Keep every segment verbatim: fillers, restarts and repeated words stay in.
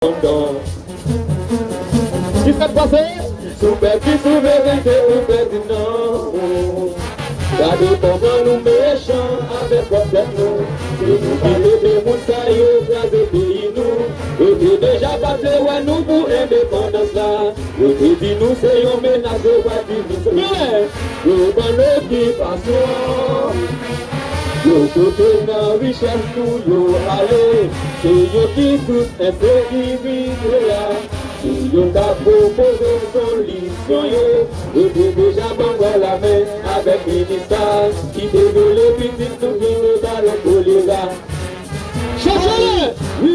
Kisa k pase? Si w pèdi souverènte, ou pèdi non. Gade kòman nou mechan avèk pwòp tèt nou. Se nou ki mete moun sa yo kraze peyi nou. Yo te deja pa t vle wè nou pou endepandans la. Yo te di nou se yon menas, yo pa t di nou se. Men, yo ban n okipasyon. Yo kote nan richès nou yo ale. Se yo ki sous ensekirite a. Si yo ta pwopoze solisyon yo, yo te deja ban bò lamen avèk minis la ki te vyole pitit nou ki te ba yo kolera. Chèche! Wi!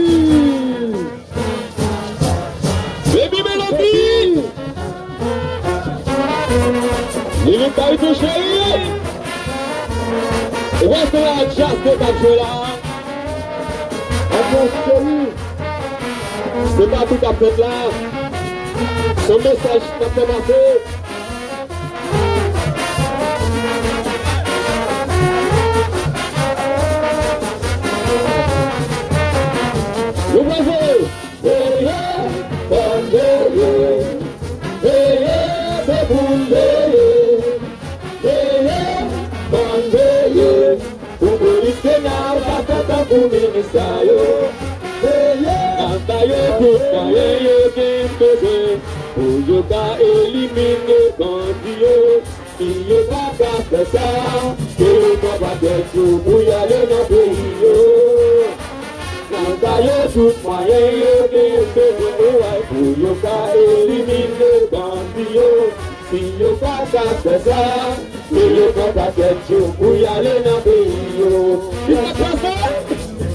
Baby Melody! Lili Carito cheri! Ou wè se la djaz ke k ap jwe la? Adyans cheri! Se pa tout ap fèt la. Se yon mesaj k ap fè pase. Nou pral voye. Veye, fò n veye. Veye, se pou n veye. Veye, fò n veye. Pou polis Kenya pa fè tankou minis sa yo. Veye, n ap ba yo tout mwayen yo gen bezwen pou yo ka elimine bandi yo. Si yo pa ka fè sa, ke yo pran pakèt yo pou y ale nan peyi yo. N ap ba yo tout mwayen yo gen bezwen pou yo ka elimine bandi yo. Si yo pa ka fè sa, ke yo pran pakèt yo pou y ale nan peyi yo. Kisa k pase?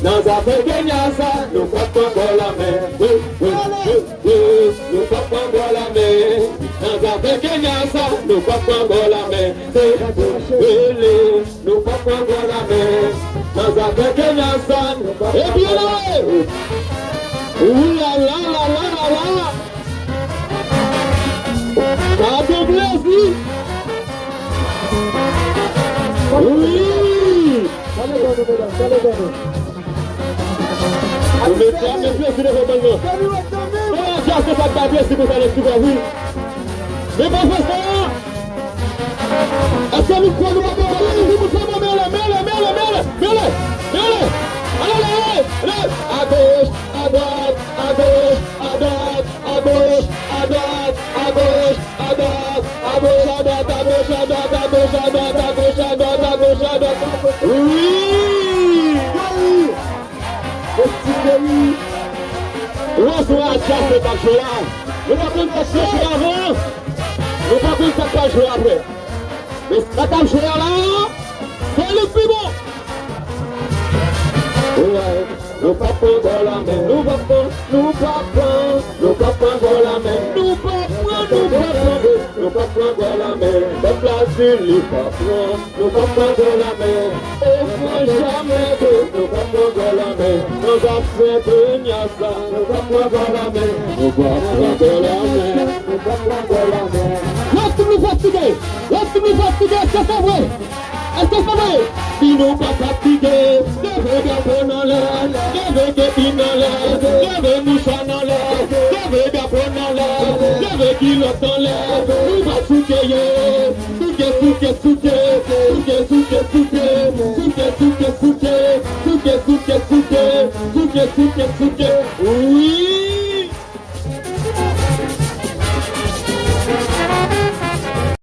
Nan zafè Kenya sa, nou p ap pran bò lamen. Wi, wi, wi, wi, nou p ap pran bò lamen. Nan zafè Kenya sa, nou p ap pran bò lamen. Se rele, nou p ap pran bò lamen. Nan zafè Kenya sa, nou p ap pran bò lamen. Ebyen, wi, la, la, la. Gade plezi! Wi! Gade gade, medam, gade gade. Ou mete ap gen plezi devan bann nan. Gade gade, medam. Bon, djaz se sa k bay plezi konsa nan ti vwa, wi. Men pa fè sa! Èske nou kwè nou pa kapab? Di moun sa mwen, mele, mele, mele, mele, mele, mele. Ale, ale, ale, ale. À gauche, à droite, à gauche, à droite, à gauche, à droite, à gauche, à droite, à gauche, à droite, à gauche, à droite, à gauche, à droite, à gauche, à droite, à gauche, à droite. Wi! Wi! Bon ti peyi. Ou wè se yon adyase k ap jwe la. Nou pa konn sa k te jwe avan. Nou pa konn sa k pral jwe apre. Men sa k ap jwe a la, se li k pi bon. Ou wè, nou p ap pran bò lamen, nou p ap pran, nou p ap pran, nou p ap pran bò lamen, nou p ap pran, nou p ap pran, nou p ap pran bò lamen, pèp la di li p ap pran. Nou p ap pran bò lamen, o fran jamè ke nou p ap pran bò lamen. Nan zafè Kenya sa, nou p ap pran bò lamen. Nou p ap pran bò lamen, nou p ap pran bò lamen. Lòt moun fatige, lòt moun fatige, èske se vre? Èske se vre? Si nou pa fatige, leve drapo n anlè, leve kepi n anlè, leve mouchwa n anlè, leve drapo n anlè, leve kilòt n anlè.